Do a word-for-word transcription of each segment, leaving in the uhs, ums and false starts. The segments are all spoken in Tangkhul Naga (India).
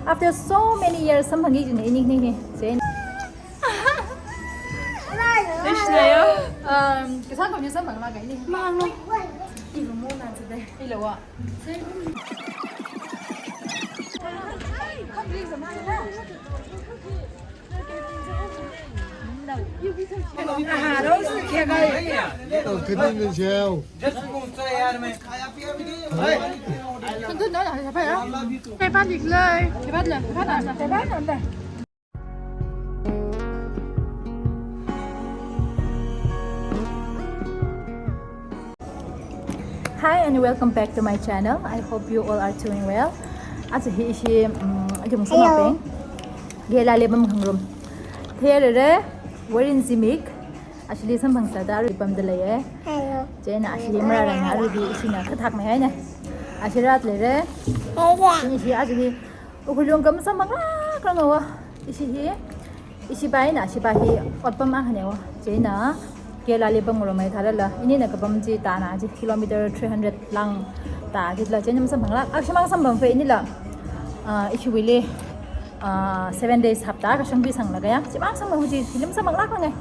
After so many years, samphangki jin ini ni ni. Jen. Ish na yo. Um, kasāngkho ni samphanglāka ini. Mahānglu. Iva mo na jide. Ilo wa. Hi and welcome back to my channel. I hope you all are doing well. Aja hi ishi, um, aja mung sama peng. Gela le bam khangrum. There re, we're in Zimik. Actually, samphang sāda arui pamda leiye. Hello. Chieina actually mara rang arui di ishina kathak mai haine. Actually rat le re. Hello. Ishi aja hi Ukhrul yongkam samphang lākrang wa. Ishi hi, ishi bai na, ishi bai hi otpam akhane wa. Chieina, Gela le pam ngarumai thalala. Inina kapam chi tana chi kilometer three hundred lang ta chi la chieina samphang lāk. Akshimang samphang fe inila. Ah, ishi wili, ah, seven days hapta kashang bi sanglaga ya. Chimang samphang chi film samphang lākrang e.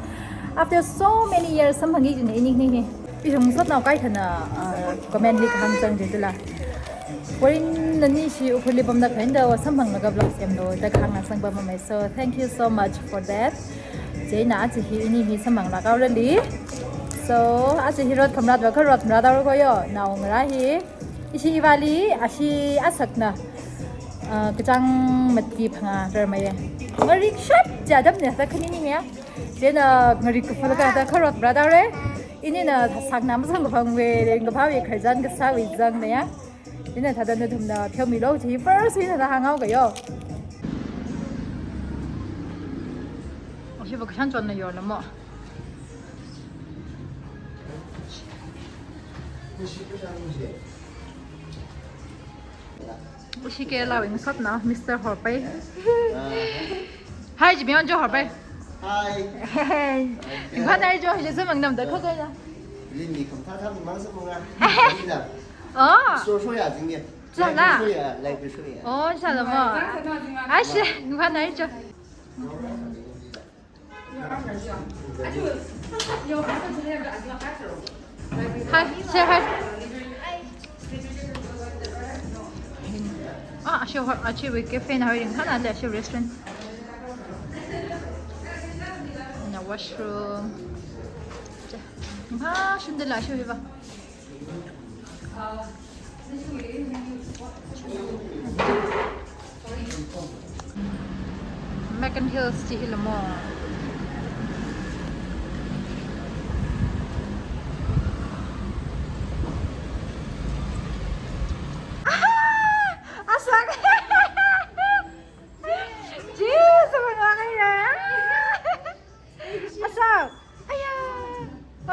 After so many years, samphangki jin ini ni ni. Ishi ngasotnao kaikhana, ah, comment li kahāng zang jitula. Foreign na ni shi Ukhrul li pamda khainda wa samphanglaga vlog semlo da kahāng na sangpam mai. So thank you so much for that. Chieina aja hi ini hi samphang lāka rali. So aja hi rot khamrat wa kharot mrat da ko yo. Naongarā hi. Ishi ivali, ashi asakna. Ah, kachāng mati phangā rar mai ye. Ngarik shap jadam ne ta khani ni ya. Chieina ngarik kafal ka ta kharot mrat da re. Inina sakna masang kaphang we, len kapha we kharjan kasā we zang ne ya. Ina thāda nathumna pheomilo chi first ina thāda hānghaoka yo. Oshi ba kashan chonna yorna mo. Oshi Kerala wing sotna, Mister Horpai. Hi, Jimmy, on jo Horpai. Hi. Hey. Ngkhan ai jo, hili samphang nam da kha kai na. Lin mi kham tha tha mi mang sa mong a. Lin na. Oh. So so ya jing ye. Sa la. So ya, like so ya. Oh, sa la mo. Ai shi, ngkhan ai jo. Hi, say hi. Ah, ashi, ashi wui cafe na hoi ring khana le ashi restaurant. Na washroom. Ha, shunda la ashi wui ba. Meccan Hills chi hila mo. Ah! Asak! Jeez, apa lagi ya? Asak! Aya!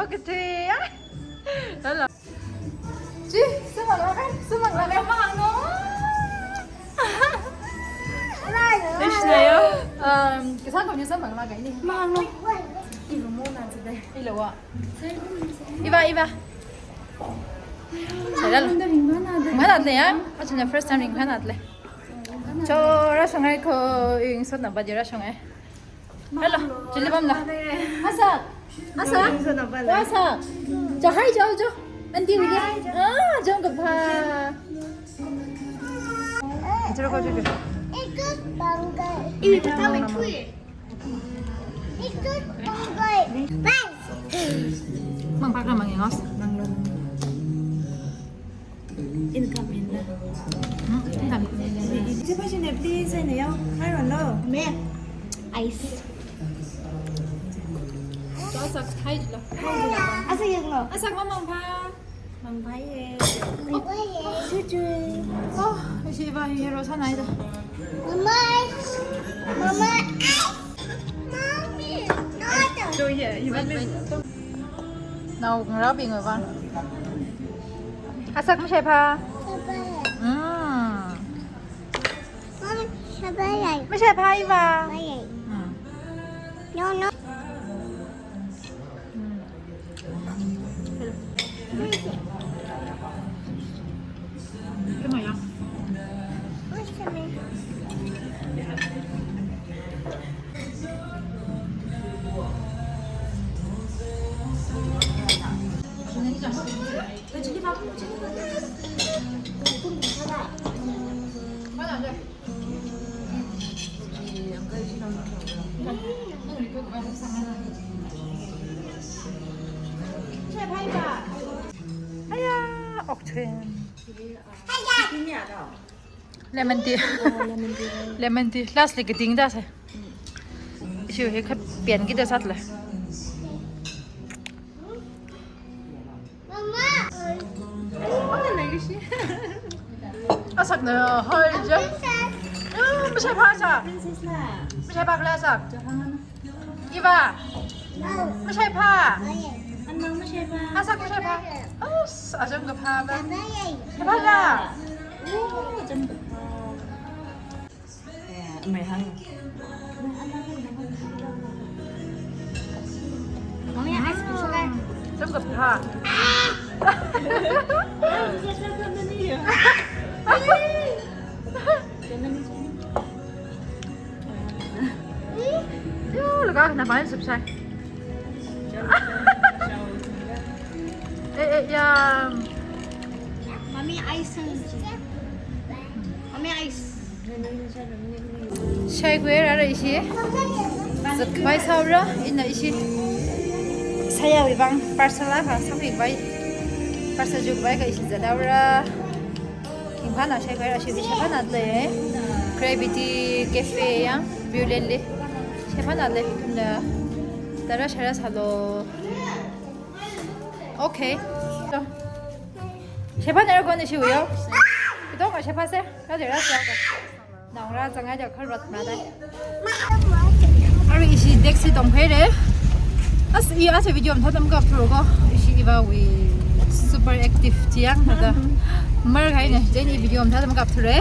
Okay, ya. Hello. Chi, sumang lakai, sumang lakai. Sumang no. Ish na yo. Um, kasāngkho ni sumang lakai ini. Mang no. Iva mo na jide. Ilo wa. Iva, iva. Mana le ya? Achi na first time ring mana le. Cho ra sangai ko ing sot na ba jira sangai. Hello, chili bam la. Asak, asak, asak. Cha hi jo jo. Aunty ni. Ah, jom kapha. Chiro ko chiro. Ini kita main kui. Mang pak na mang ngos. Mang lo. Income in na. Hmm, income. Ito pa siya na please ay na yaw. Hi, hello. Me. Ice. Asak hi jila. Asak yang lo. Asak mamang pa. Mang pa ye. Mang pa ye. Chuchu. Oh, si ba hero sa na ito. Mama. Mama. Mommy. Daughter. So yeah, you want me? Nao ngarā bing ba. Asak mashai pha. Mm. Mashai pha iva. Mm. No, no. Mm. Come on, yeah. Aya, oxygen. Lemon tea. Lemon tea. Last li kiting da sai. Ishi hi khat pian kita sat le. Asakna hoi je. Ah, mashai pha sa. Mashai pha khala sa. Iva. Mashai pha. Asak mashai pha. As, acham kapha ba. Pha la. Mami, ice cream suka. Cham kapha. Yo, laga na bai subsai. Eh, eh, ya. Mami, ice. Mami, ice. Shaikhuira ishi. Zatkhavai sāra, ina ishi. Sāya wui vang parcel akha sākhuikhavai. Parcel jukhavai kha ishi zathaora. Khingphāna shaikhuira, ishi shaphāna lei. Gravity Cafe yang, Viewland li. Shaphāna lei, kumna. Tara shara sālu. Okay. So. Shaphāna ko ni shi yo. Ito ka shaphā se. Ka de ra sa ka. Naongarā zangai da kharot na dai. Arui ishi taxi tongkhuire. As i ase video mathāda makapthura ko. Ishi iva wui super active chiang thāda. Markahaine, chieina i video mathāda makapthura.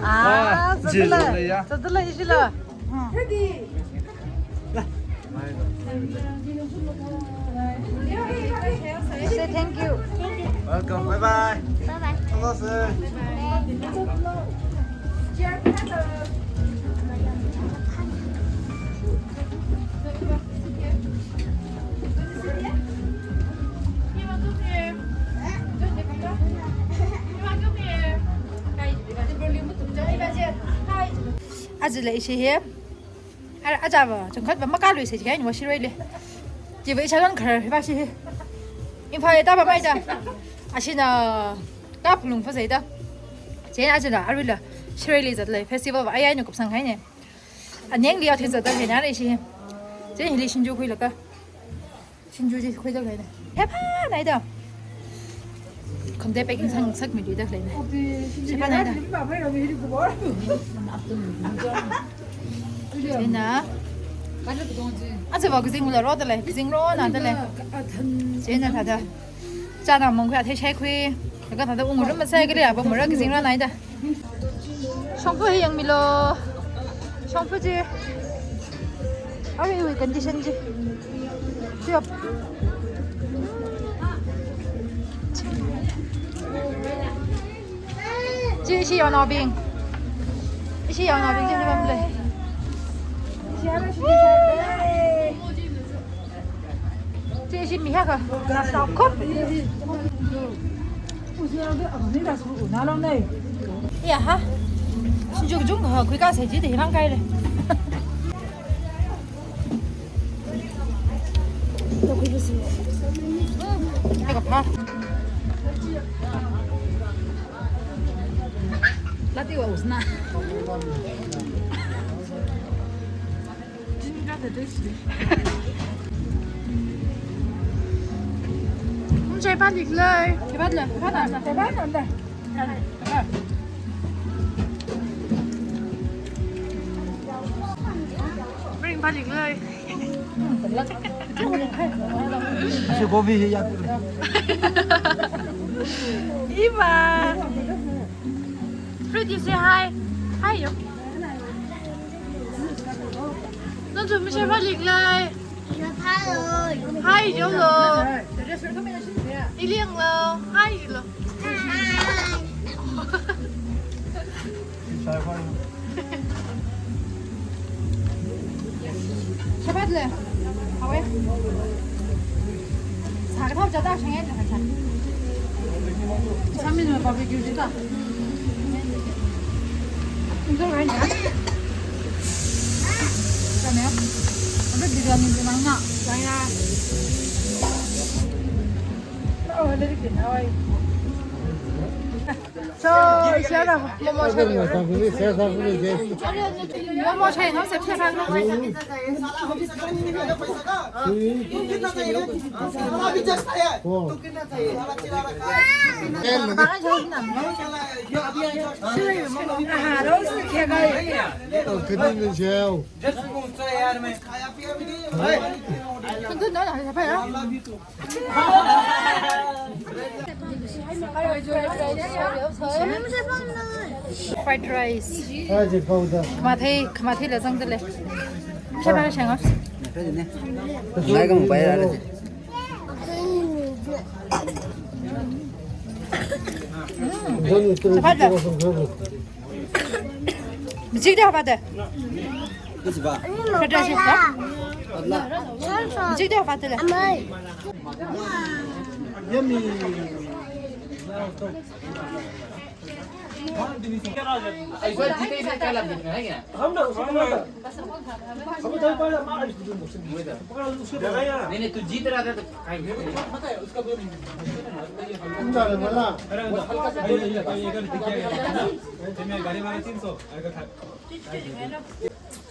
Ah, ah, zatdalei, zatdalei, zatdalei, ishila. Say thank you. Welcome. Bye bye. Bye bye. Hello, sir. Ajala ishi hi. Ara, aja va, chungkhat va makaluisa jikai ni wa Shiroili. Chi va isha lon khar va shi. Imphal ta va mai da. Ashina ka phulung fa sai da. Chieina ajala aruila Shiroili zatlei festival va ayai ni kupsang haine. Anengli athei zatlei na re shi. Chieina hili shinju khuilaga. Shinju chi khuida leina. Shaphāna da. Khamde packing sāngasakmida leina. Shaphāna da. Chieina. Aja va kazing mula ro dalei, kazing rona dalei. Chieina thāda. Chāna mongkhui athei shaikhui. Laga thāda ungarum masai kali aba mura kazing rona da. Shongfa hi yangmilu. Shongfa chi. Aruiwui condition chi. Chi ap. Chi ishi yaonaobing. Ishi yaonaobing chi ni bamle. Chi ishi mi haka. Nasa kop. Iya ha. Shinju kajung ha, khuika sai chi de himang kaile. Teka pha. Lati wa usna. Chai pa lik lai. Chai pa lik lai. Chai pa lik lai. Bring pa lik lai. Ishi coffee hi yak. Iva. Pretty, say hi. Hi, yo. Nang chu mi share pa lik lai. Hi, yo lo. Iliang lo. Hi, yo lo. Hi. Shapat le. Hawe. Sa kathao jada shenge le sa. Sa mi no barbecue jita. Enjoy right now. Sa ne. Abe biryani de nang na. Saya. Oh, le ke na wai. So, ishi ara momo shai. Momo shai, no, sep sep. Fried rice. Khamathei, khamathei la zangda lei. Shaba shang of. Ngai kang pai ra. Chapati. Micik da hapate. Fried rice ha? Micik da hapate le. Yummy. नहीं, नहीं, तू जीत रहा था तो खाएंगे।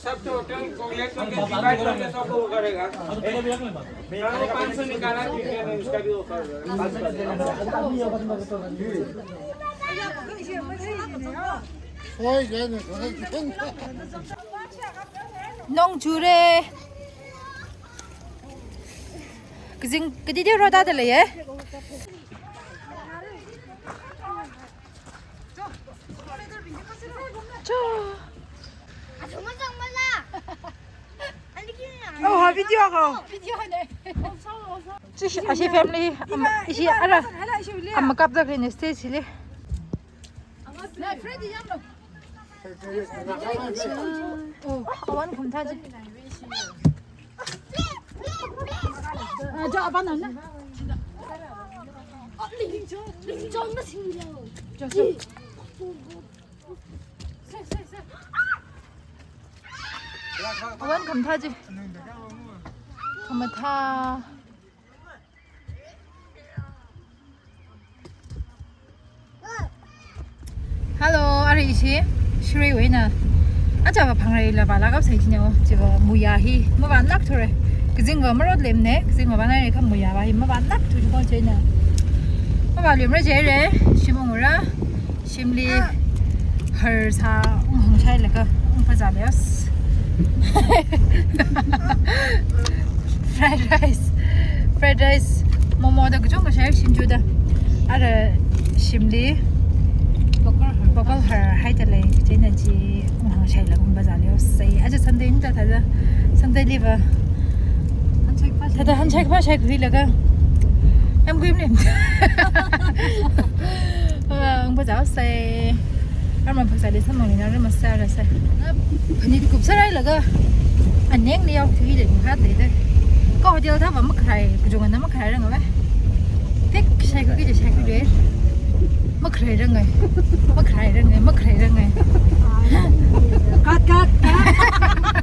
सब total calculate करके divide करके सबको करेगा। यहाँ पाँच सौ निकाला, ठीक है, उसका भी वो कर दो। Nong chure. Kazing, kadi de rada de lei, eh? Cho. Oh, ha video ko. Video ne. Chi, ashi family, am, ishi ara. Am kap da kene stage le. Oh, awan khum tha ji. Ah, jo, apa nana? Jo, jo. Awan khum tha ji. Khum tha. Hello, arui ishi, Shirui wui eina. Aja va phangrei la va la kap sai chine o, chiva muya hi, mavānlāk thura. Kazing va marot lemne, kazing va vānai kha muya va hi, mavānlāk thu ko china. Mavā lemra jire, shim ungra. Shimli har sā unghang shailaga ungpazā leos. Fried rice, fried rice, momo da kachungkha shai Shinjuida. Ara shimli bokol har haida lei, chieina chi unghang shailaga ungpazā leos. Sai aja Sunday nida thāda, Sunday liva. Thāda hanchai kapa shai khuilaga. Yam kuim lim. Ah, ungpazā sai. Arma phaksa de samang ni na rama sa ra sai. Phanit kupsā railaga. Aneng ni yau thui le kha de de. Ka hotel thā va makharai, kujung na makharai rang va. Tek shai khuiki de shai khuiki de. Makharai rang ai. Makharai rang ai, makharai rang ai.